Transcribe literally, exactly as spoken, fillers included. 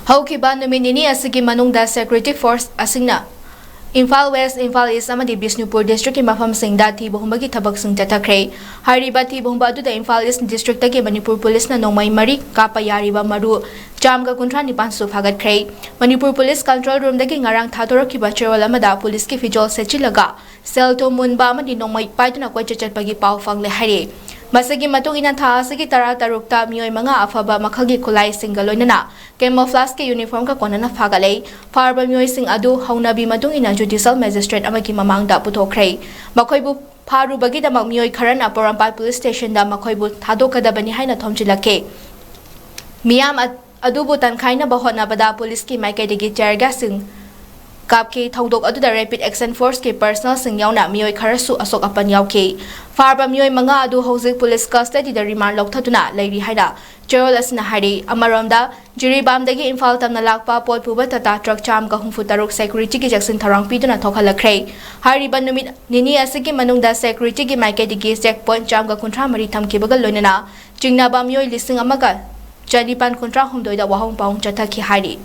ꯍꯧꯈꯤꯕ ꯅꯨꯃꯤꯠ ꯅꯤꯅꯤ ꯑꯁꯤꯒꯤ ꯃꯅꯨꯡꯗ security force ꯑꯁꯤꯅ ꯏꯝꯐꯥꯜ ꯋꯦꯁ, ꯏꯝꯐꯥꯜ ꯏꯁ ꯑꯃꯗꯤ ꯕꯤꯁꯅꯨꯄꯨꯔ district ꯀꯤ ꯃꯐꯝꯁꯤꯡꯗ ꯊꯤꯕ ꯍꯨꯝꯕꯒꯤ ꯊꯕꯛꯁꯤꯡ ꯆꯠꯊꯈ꯭ꯔꯦ꯫ ꯍꯥꯏꯔꯤꯕ ꯊꯤꯕ ꯍꯨꯝꯕ ꯑꯗꯨꯗ ꯏꯝꯐꯥꯜ ꯏꯁ district ꯇꯒꯤ ꯃꯅꯤꯄꯨꯔ ꯄꯨꯂꯤꯁꯅ ꯅꯣꯡꯃꯩ ꯃꯔꯤ ꯀꯥꯞꯄ ꯌꯥꯔꯤꯕ ꯃꯔꯨ ꯆꯥꯝꯃꯒ ꯀꯨꯟꯊ꯭ꯔꯥ ꯅꯤꯄꯥꯟꯁꯨ ꯐꯥꯒꯠꯈ꯭ꯔꯦ꯫ ꯃꯅꯤꯄꯨꯔ ꯄꯨꯂꯤꯁ control room ꯗꯒꯤ ꯉꯔꯥꯡ ꯊꯥꯗꯣꯔꯛꯈꯤꯕ ꯆꯦꯔꯣꯜ ꯑꯃꯗ ꯄꯨꯂꯤꯁꯀꯤ ꯐꯤꯖꯣꯜ ꯁꯦꯠꯆꯤꯜꯂꯒ ꯁꯦꯜ ꯊꯨꯝ ꯃꯨꯟꯕ ꯑꯃꯗꯤ ꯅꯣꯡꯃꯩ ꯄꯥꯏꯗꯨꯅ ꯀꯣꯏꯆꯠ ꯆꯠꯄꯒꯤ ꯄꯥꯎ ꯐꯪꯂꯦ ꯍꯥꯏꯔꯤ꯫ ꯃꯁꯤꯒꯤ ꯃꯇꯨꯡ ꯏꯟꯅ ꯊꯥ ꯑꯁꯤꯒꯤ ꯇꯔꯥ ꯇꯔꯨꯛꯇ ꯃꯤꯑꯣꯏ ꯃꯉꯥ ꯑꯐꯕ ꯃꯈꯜꯒꯤ ꯈꯨꯠꯂꯥꯏꯁꯤꯡꯒ ꯂꯣꯏꯅꯅ camouflage ꯀꯤ uniform ꯀ ꯀꯣꯟꯅꯅ ꯐꯥꯒꯠꯂꯦ꯫ ꯐꯥꯔꯕ ꯃꯤꯑꯣꯏꯁꯤꯡ ꯑꯗꯨ ꯍꯧꯅꯕꯤ ꯃꯇꯨꯡ ꯏꯟꯅ judicial magistrate ꯑꯃꯒꯤ ꯃꯃꯥꯡꯗ ꯄꯨꯊꯣꯛꯈ꯭ꯔꯦ꯫ ꯃꯈꯣꯏꯕꯨ ꯐꯥꯔꯨꯕꯒꯤꯗꯃꯛ ꯃꯤꯑꯣꯏ ꯈꯔꯅ ꯄꯣꯔꯣꯝꯄꯥꯠ ꯄꯨꯂꯤꯁ ꯁ꯭ꯇꯦꯁꯟꯗ ꯃꯈꯣꯏꯕꯨ ꯊꯥꯗꯣꯛꯀꯗꯕꯅꯤ ꯍꯥꯏꯅ ꯊꯣꯝꯖꯤꯜꯂꯛꯈꯤ꯫ ꯃꯤꯌꯥꯝ ꯑ-, ꯑꯗꯨꯕꯨ ꯇꯟꯈꯥꯏꯅꯕ ꯍꯣꯠꯅꯕꯗ ꯄꯨꯂꯤꯁꯀꯤ ꯃꯥꯏꯀꯩꯗꯒꯤ tear gas ꯁꯤꯡ ꯀꯥꯞꯈꯤ꯫ ꯊꯧꯗꯣꯛ ꯑꯗꯨꯗ rapid action force ꯀꯤ personnel ꯁꯤꯡ ꯌꯥꯎꯅ ꯃꯤꯑꯣꯏ ꯈꯔꯁꯨ ꯑꯁꯣꯛ ꯑꯄꯟ ꯌꯥꯎꯈꯤ꯫ ꯐꯥꯔꯕ ꯃꯤꯑꯣꯏ ꯃꯉꯥ ꯑꯗꯨ ꯍꯧꯖꯤꯛ ꯄꯨꯂꯤꯁ custody ꯗ remand ꯂꯧꯊꯗꯨꯅ ꯂꯩꯔꯤ ꯍꯥꯏꯅ ꯆꯦꯔꯣꯜ ꯑꯁꯤꯅ ꯍꯥꯏꯔꯤ꯫ ꯑꯃꯔꯣꯝꯗ, ꯖꯤꯔꯤꯕꯥꯝꯗꯒꯤ ꯏꯝꯐꯥꯜ ꯇꯝꯅ ꯂꯥꯛꯄ ꯄꯣꯠ ꯄꯨꯕ ꯇꯥꯇꯥ ꯇ꯭ꯔꯛ ꯆꯥꯝꯃꯒ ꯍꯨꯝꯐꯨ ꯇꯔꯨꯛ security ꯒꯤ ꯆꯦꯛꯁꯤꯟ ꯊꯧꯔꯥꯡ ꯄꯤꯗꯨꯅ ꯊꯣꯛꯍꯜꯂꯛꯈ꯭ꯔꯦ꯫ ꯍꯥꯏꯔꯤꯕ ꯅꯨꯃꯤꯠ ꯅꯤꯅꯤ ꯑꯁꯤꯒꯤ ꯃꯅꯨꯡꯗ security ꯒꯤ ꯃꯥꯏꯀꯩꯗꯒꯤ check point ꯆꯥꯝꯃꯒ ꯀꯨꯟꯊ꯭ꯔꯥ ꯃꯔꯤ ꯊꯝꯈꯤꯕꯒ ꯂꯣꯏꯅꯅ ꯆꯤꯡꯅꯕ ꯃꯤꯑꯣꯏ ꯂꯤꯁꯤꯡ ꯑꯃꯒ ꯆꯅꯤꯄꯥꯟ ꯀꯨꯟꯊ꯭ꯔꯥ ꯍꯨꯝꯗꯣꯏꯗ ꯋꯥꯍꯣꯡ ꯄꯥꯎꯍꯣꯡ ꯆꯠꯊꯈꯤ ꯍꯥꯏꯔꯤ꯫